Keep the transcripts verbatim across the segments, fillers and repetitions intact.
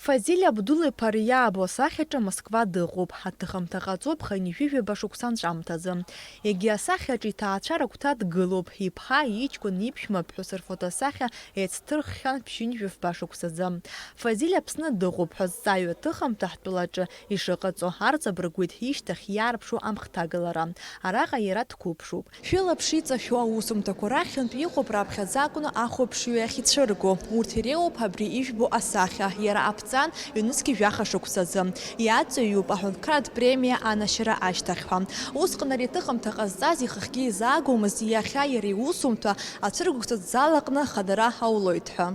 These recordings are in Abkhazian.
Фазиль Абдул-иԥа ари иаабо асахьаҿы Москва дыҟоуп. Аҭыхымҭа ҟаҵоуп хынҩажәижәаба шықәса анҵәамҭазы. Егьи асахьаҿы иҭаацәа рыгәҭа дгылоуп, иԥҳа, иҷкәын, иԥшәма ԥҳәыс рфотосахьа еицҭырххьан ԥшьынҩажәи фба шықәсазы. Фазиль Аԥсны дыҟоуп ҳәа зҵааҩы аҭыхымҭа ҳтәылаҿы ишыҟаҵо арҵабыргуеит ишьҭахь иаарԥшу амхҭагалара. Араҟа иара дқәыԥшуп. Шәылаԥш иҵашәо аусумҭақәа рахьынтә иҟоуп раԥхьаӡа акәны ахәаԥшҩы ахьцәырго. Урҭ иреиуоуп абри ижәбо асахьа. Иара аԥҵан ҩнызқь жәаха шықәсазы. Иаҵаҩуп аҳәынҭқарратә премиа анашьара ашьҭахь ҳәа. Усҟан ари аҭыхымҭа ҟазҵаз ихахьгьы изаагомызт, иахьа иара иусумҭа ацәыргақәҵатә зал аҟны хадара аулоит ҳәа.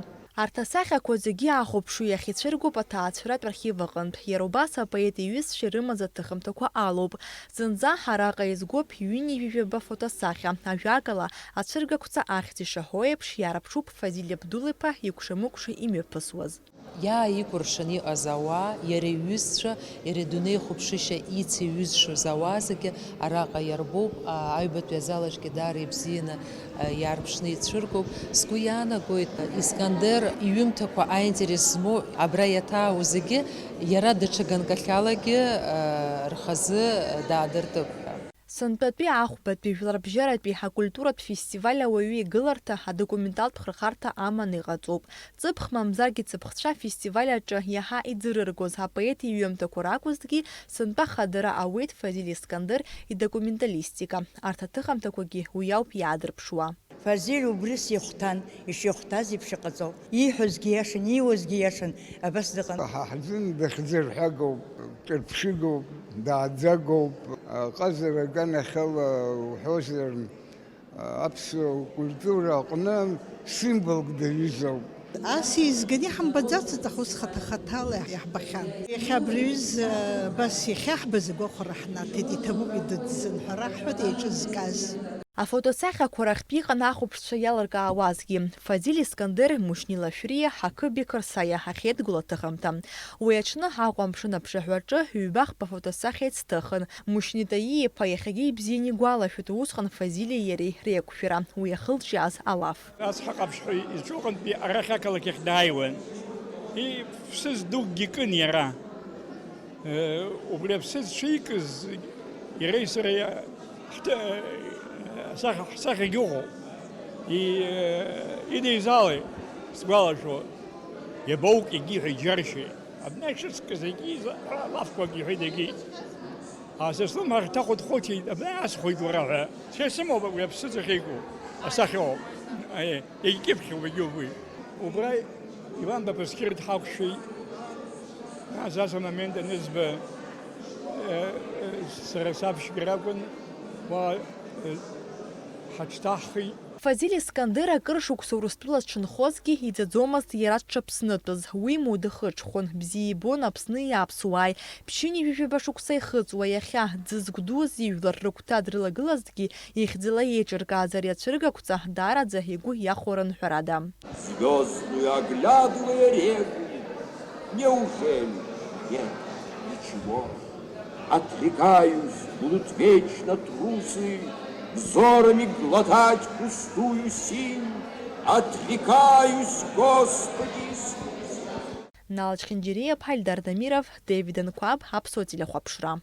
Арҭ асахьақәа зегьы ахәаԥшҩы иахьацәыргоуп аҭаацәаратә архив аҟынтә. Иара убас апоет иҩызцәа ирымаз аҭыхымҭақәа алоуп. Зынӡа араҟа иазгоуп ҩынҩажәи жәаба фотосахьа. Ажәакала, ацәыргақәҵа ахьӡ ишаҳәо еиԥш, иаарԥшуп Фазиль Абдул-иԥа икәша-мыкәша имҩаԥысуаз. Иааикәыршаны иҟаз ауаа, иара иҩызцәа, иара идунеихәаԥшышьа ицеиҩызшоз ауаа зегьы араҟа иарбоуп, а, аҩбатәи азал аҿгьы даара ибзианы, а, иаарԥшны ицәыргоуп. Сгәы иаанагоит, Искандер иҩымҭақәа аинтерес змоу абра иаҭаау зегьы иара даҽа ганкахьалагьы, а, рхазы даадыртып ҳәа. Сынтәатәи ахәбатәи жәларбжьаратәи акультуратә фестиваль ауаҩы игыларҭа адокументалтә хырхарҭа аманы иҟаҵоуп. Ҵыԥх мамзаргьы ҵыԥхцәа афестиваль аҿы иаҳа иӡырыргоз апоет иҩымҭақәа ракәызҭгьы, сынтәа хадара ауеит Фазиль Искандер идокументалистика. Арҭ аҭыхымҭақәагьы уи ауп иаадырԥшуа. Фазиль убри сихәҭан, ишихәҭаз еиԥш иҟаҵоуп. Ииҳәозгьы иашан, ииуазгьы иашан, абас дыҟан. Ҳа ҳзын дыхьӡырҳәагоуп, ҿырԥшыгоуп, дааӡагоуп, аҟазара аганахьала уҳәозар, аԥсуа культура аҟны символк даҩызоуп. Ас еизганы иҳамбаӡацызт, аха ус хаҭа-хаҭала иаҳбахьан. Иахьа абри аҩыза абас иахьаҳбаз агәахәара ҳнаҭеит, иҭабуп идыдӡан ҳәа раҳҳәоит еиҿызкааз. Афотосахьақәа рахьтә иҟан ахәаԥшцәа иалыркаауазгьы. Фазиль Искандер, Мушьни Лашәриа, Ҳақы Беқырсаиа ахьеидгыла аҭыхымҭа. Уи аҽны Аҟәа амшын аԥшаҳәаҿы ҩба-хԥа фотосахьа еицҭыхын. Мушьни Таииа-иԥа иахьагьы ибзианы игәалашәоит усҟан Фазилиеи иареи реиқәшәара, уи иахылҿиааз алаф. Ацҳа ҟаԥшьҳәа изҿу аҟынтәи арахь ақалақь ахь дааиуан. Иԥсыз дукгьы икын иара. Э, убри аԥсыӡ шикыз, иареи сареи ҳҭ-, э, ҳсахьа-, ҳсахьагьы ыҟоуп. И-, э, идеизалеит, сгәалашәо, иабоук егьи ҳәа иџьаршьеит. Абна ишыскыз егьи за-, лафқәак иҳәеит егьи. А, сыслымҳа ахьҭахәыҭхәыҭит, абна асхәеит уара ҳәа. Са исымоуп абри аԥсыӡ ахьеику, асахьоуп. Аиеи. Егькьыԥхьуп, егьубоит. Убра Иван Бабаскьыр дҳақәшәеит. Нас ас амомент анызба, э, э, сара саԥшьгара акәын, уа, э, ҳаҽҭаҳхит. Фазиль Искандер акыр шықәса Урыстәыла дшынхозгьы иӡаӡомызт иара дшаԥснытәыз. Уимоу дыхыҽхәон, бзиа ибон Аԥсни аԥсуааи. Ԥшьынҩажәи жәаба шықәса ихыҵуа иахьа, ӡызқә дуз ижәлар рыгәҭа дрылагылазҭгьы, ихьӡала еиҿыркааз ари ацәыргақәҵа даараӡа игәы иахәарын ҳәарада. Звёздную оглядывая реку, неужели нет ничего? Отрекаюсь, глубь вечно трусы, взорами глотать пустую синь. Отрекаюсь, Господи Иисусе. Нал Чхинджириа, Альдар Дамиров, Дэвид Энкуаб, Аԥсуа телехәаԥшра.